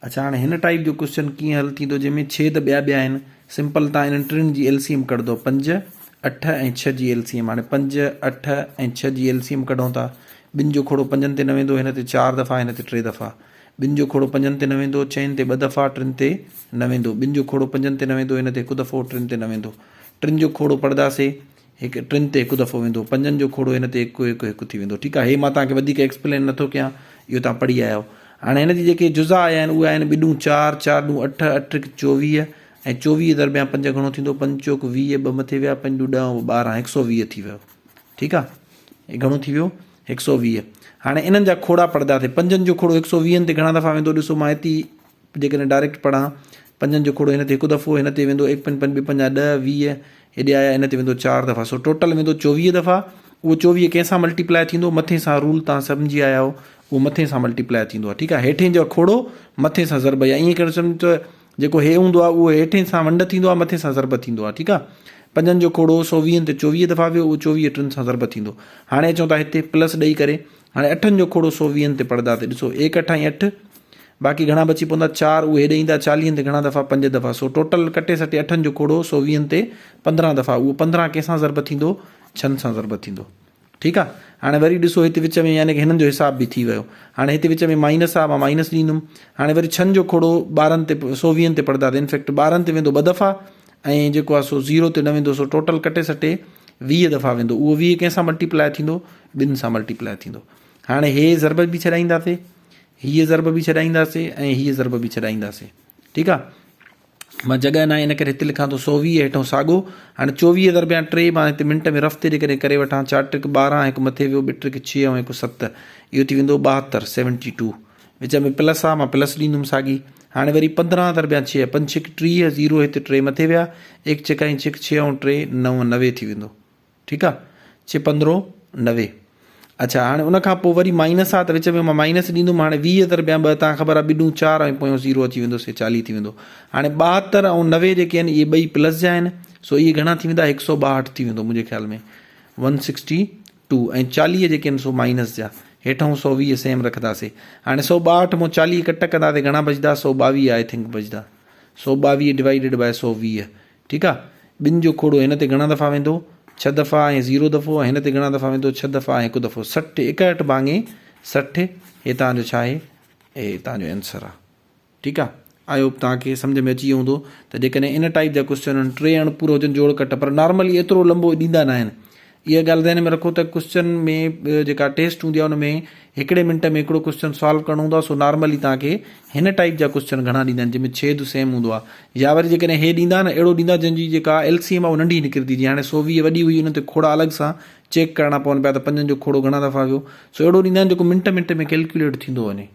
اڇا هاڻي هن ٽائيپ جو ڪوسچن ڪيئن حل ٿيندو جنهن ۾ ڇيد ٻيا ٻيا آهن سمپل تان انهن ٽن جي ايل سي ايم ڪڍندو پنج، اٺ ۽ ڇهه جي ايل سي ايم هاڻي پنج، اٺ ۽ ڇهه جي ايل سي ايم ڪڍون ٿا ٻن جو کوڙو پنجن تي نه ويندو هن تي چار دفعا هن تي ٽي دفعا ٻن جو کوڙو پنجن تي نه ويندو چئن تي ٻه دفعا ٽن تي نه ويندو ٻن جو کوڙو پنجن تي نه ويندو هن تي هڪ دفعو ٽن تي نه ويندو ٽن جو کوڙو پڙهنداسي هڪ ٽن تي هڪ دفعو ويندو پنجن جو کوڙو هن تي هڪ هڪ هڪ ٿي ويندو ٺيڪ آهي هي مان توهان کي وڌيڪ ايڪسپلين نٿو ڪيان اهو توهان پڙهي آيا آهيو هاڻي هن جي جيڪي جزا آيا آهن اهي آهن ٻه ڏون چار چار ڏون اٺ اٺ هڪ 24 ۽ 24 درميان پنج گهڻو ٿيندو پنج چوڪ 20 ٻه مٿي ويا پنج ڏون ڏهه ۽ 12 هڪ سو 20 ٿي ويو ٺيڪ آهي هي گهڻو ٿي ويو هڪ سو 20 هاڻي انهن جا کوڙا پڙهندا ٿي پنجن جو کوڙو هڪ سو ويهن تي گهڻا دفعا ويندو ڏسو مان هتي جيڪڏهن ڊائريڪٽ پڙهان، پنجن جو کوڙو هن تي هڪ دفعو، هن تي ويندو ايڪ پنج پنج ٻه پنجا ڏهه، 20، هيڏي آيا هن تي ويندو چار دفعا سو ٽوٽل ويندو 24 دفعا، اهو 24 ڪنهن سان ملٽيپلائي ٿيندو مٿين سان رول تان سمجهي آيا آهيو اهو مٿين سان ملٽيپلائي ٿيندو آهي ٺيڪ آهي هيٺين جو کوڙو مٿين سان ضرب يا ائين ڪري سمجهه ته جيڪو هي هوندو آهي اهو هيٺين سان ونڊ ٿيندو آهي مٿين سان ضرب ٿيندو آهي ٺيڪ آهي پنجن جو کوڙو سو ويهن تي 24 دفعا ويو اهو 24 ٽن سان ضرب ٿيندو هاڻي اچون ٿا هتي پلس ڏئي ڪري هاڻي اٺن جو کوڙو سو ويهن تي پڙدا تي ڏسو ايڪ اٺ ۽ اٺ باقي گهڻا بچي پوندا چار اهي هيڏي ايندا چاليهن تي گهڻا دفعا پنج دفعا سو ٽوٽل ڪٽي سٽي اٺن جو کوڙو سو ويهن تي 15 دفعا اهو 15 ڪنهن سان ضرب ٿيندو ڇهن سان ضرب ٿيندو ٺيڪ آ هاڻي وري ڏسو هتي وچ ۾ يعني هنن جو حساب به ٿي ويو هاڻي هتي وچ ۾ مائنس آ مان مائنس ڏيندم هاڻي وري ڇهن جو کوڙو 12 تي سو ويهن تي پڙدا تي انفيڪٽ 12 تي ويندو ٻه دفعا ۽ جيڪو آ سو زيرو تي نه ويندو سو ٽوٽل ڪٽي سٽي 20 دفعا ويندو اهو 20 ڪنهن سان ملٽيپلائي ٿيندو ٻن سان ملٽيپلائي ٿيندو. هاڻي هي ضرب به ڇڏائينداسي، هيء ضرب به ڇڏائينداسي ۽ هيء ضرب به ڇڏائينداسي. ٺيڪ آ. مان جڳهه ناهي ان ڪري هتي لکان ٿو 120 هيٺون ساڳو. هاڻي 24 ضربيان 3 مان هتي منٽ ۾ رف تي جيڪڏهن ڪري وٺان چار ٽرڪ 12 هڪ مٿي ويو ٻه ٽرڪ 6 ۽ هڪ 7 اهو ٿي ويندو 72 72 وچ ۾ پلس آ مان پلس ڏيندم ساڳي. هاڻي وري 15 ضربيان 6 پنج ڇڪ 30 زيرو هتي 3 مٿي ويا ايڪ ڇڪ ۽ ڇڪ 6 ۽ 3 9 90 ٿي ويندو. ٺيڪ آ ڇھ پندرهون 90 اڇا هاڻي ان کان پوء وري مائنس آ ته وچ ۾ مان مائنس ڏيندم هاڻي 20 ضربيان ٻه تان خبر آ ٻه ڏون چار ۽ پويون زيرو اچي ويندو سي 40 ٿي ويندو هاڻي 72 ۽ 90 جيڪي آهن اهي ٻئي پلس جا آهن سو اهي گهڻا ٿي ويندا 162 ٿي ويندو منهنجي خيال ۾ 162 ۽ 40 جيڪي آهن سو مائنس جا هيٺون 120 سيم رکنداسي هاڻي 162 مون 40 ڪٽ ڪنداسي گهڻا بچدا 122 I think بچدا 122 ڊوائيڊيڊ باء 120 ٺيڪ آ ٻن جو کوڙو هن تي گهڻا دفعا ويندو ڇهه دفعا ۽ زيرو دفعو ۽ هن تي گهڻا دفعا ويندو ڇهه دفعا ۽ هڪ دفعو 60 61 ڀاڱي 60 هي توهان جو ڇا آهي هي توهان جو آنسر آ ٺيڪ آ I hope توهان کي سمجھ ۾ اچي ويو هوندو ته جيڪڏهن ان ٽائيپ جا ڪوسچن آهن ٽي اڻ پورو هجن جوڙ ڪٽ پر نارملي ايترو لمبو ڏيندا نه آهن اها ڳالهه ذهن ۾ رکو ته ڪوسچن ۾ جيڪا ٽيسٽ هوندي آهي ان ۾ هڪڙي منٽ ۾ هڪڙو ڪوسچن سالو ڪرڻو هوندو آهي سو نارملي توهان کي هن ٽائيپ جا ڪوسچن گهڻا ڏيندا آهن جنهن ۾ ڇيد سيم هوندو آهي يا وري جيڪڏهن هي ڏيندا نه اهڙو ڏيندا جنهن جي جيڪا ايل سي ايم آهي اها ننڍي نڪرندي جيئن هاڻي 120 وڏي هئي ان تي کوڙا الڳ سان چيڪ ڪرڻا پون پيا ته پنجن جو کوڙو گهڻا دفعا ويو سو اهڙو ڏيندا آهن جيڪو منٽ منٽ ۾ ڪيلڪيوليٽ ٿيندو وڃي.